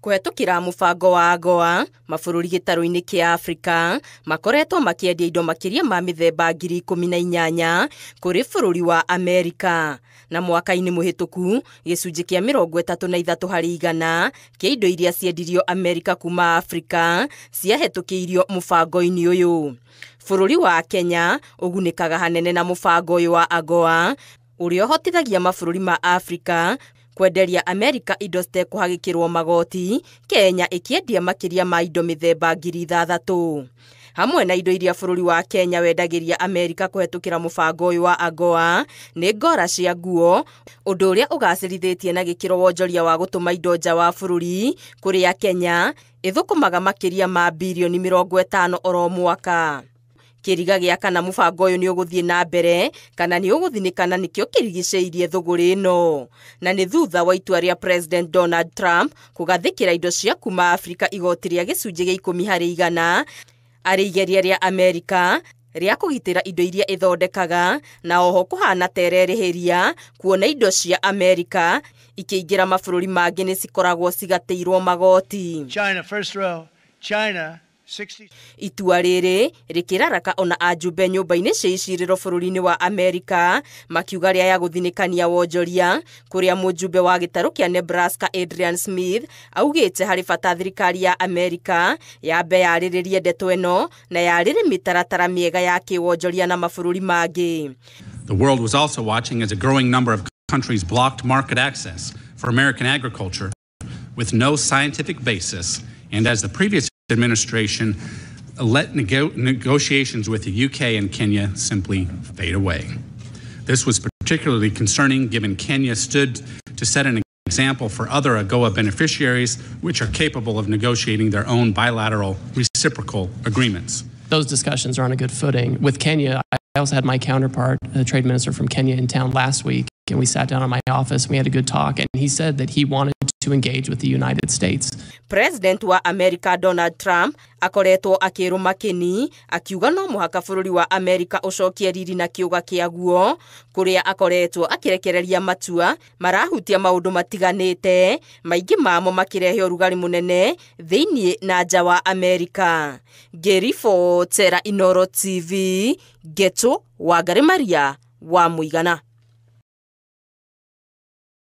Kũhetũkĩra mũbango wa AGOA, mabũrũri gĩtarũ-inĩ kĩa Afrika makoretwo makĩendia indo makĩria ma mĩthemba 18,000 kũrĩ bũrũri wa Amerika. Na mwaka-inĩ mũhĩtũku, gĩcunjĩ kĩa 33% kĩa indo iria ciendirio Amerika kuma Afrika ciahetũkĩirio mũbango-inĩ ũyũ. Bũrũri wa Kenya ũgunĩkaga hanene na mũbango ũyũ wa AGOA ũrĩa ũhotithagia mabũrũri ma Afrika kwenderia Amerika indo citekũhagĩkĩrwo magoti, Kenya ĩkĩendia makĩria ma indo mĩthemba 6,000. Hamwe na indo iria bũrũri wa Kenya wendagĩria Amerika kũhetũkĩra mũbango ũyũ wa AGOA nĩ ngora cia nguo, ũndũ ũrĩa ũgacĩrithĩtie na gĩkĩro wonjoria wa gũtũma indo nja wa bũrũri kũrĩa Kenya ĩthũkũmaga makĩria ma birioni 50 oro mwaka. Kĩriga gĩa kana mũbango ũyũ nĩ ũgũthiĩ na mbere kana nĩ ũgũthinĩkana nĩkĩo kĩrigicĩirie thũgũrĩ ĩno. Na nĩ thutha wa itua rĩa President Donald Trump kũgathĩkĩra indo cia kuma Afrika igoti rĩa gĩcunjĩ gĩa 10% arĩ igeria rĩa Amerika rĩa kũgitĩra indo iria ĩthondekaga, na oho kũhana ta ĩrerĩhĩria kuona indo cia Amerika ikĩingĩra mabũrũri mangĩ nĩ cikoragwo cigatĩirwo magoti. China, first row, China. Itua rĩrĩ rĩkĩraraka ona ajumbe nyũmba-inĩ cia icirĩro bũrũri-inĩ wa Amerika makiuga rĩa ya gũthinĩkania wonjoria, kũrĩa mũjumbe wa gĩtarũ kĩa Nebraska Adrian Smith augĩte harĩ bata thirikari ya Amerika yambe yarĩrĩrie ndeto ĩno na yarĩrĩ mĩtaratara mĩega ya kĩwonjoria na mabũrũri mangĩ. The world was also watching as a growing number of countries blocked market access for American agriculture with no scientific basis, and as the previous administration let negotiations with the UK and Kenya simply fade away. This was particularly concerning given Kenya stood to set an example for other AGOA beneficiaries which are capable of negotiating their own bilateral reciprocal agreements. Those discussions are on a good footing. With Kenya, I also had my counterpart, the trade minister from Kenya, in town last week, and we sat down in my office and we had a good talk, and he said that he wanted to engage with the United States. President wa America Donald Trump akoretwo akĩrũma kĩni akiuga no mũhaka bũrũri wa Amerika ũcokie riri na kĩũga kĩaguo, kũrĩa akoretwo akĩrekereria matua marahutia maũndũ matiganĩte, maingĩ mamo makĩrehe ũrugarĩ mũnene thĩinĩ na nja wa Amerika. Ngĩribotera Inooro TV, Ngeto Wangari Maria wa Mũigana.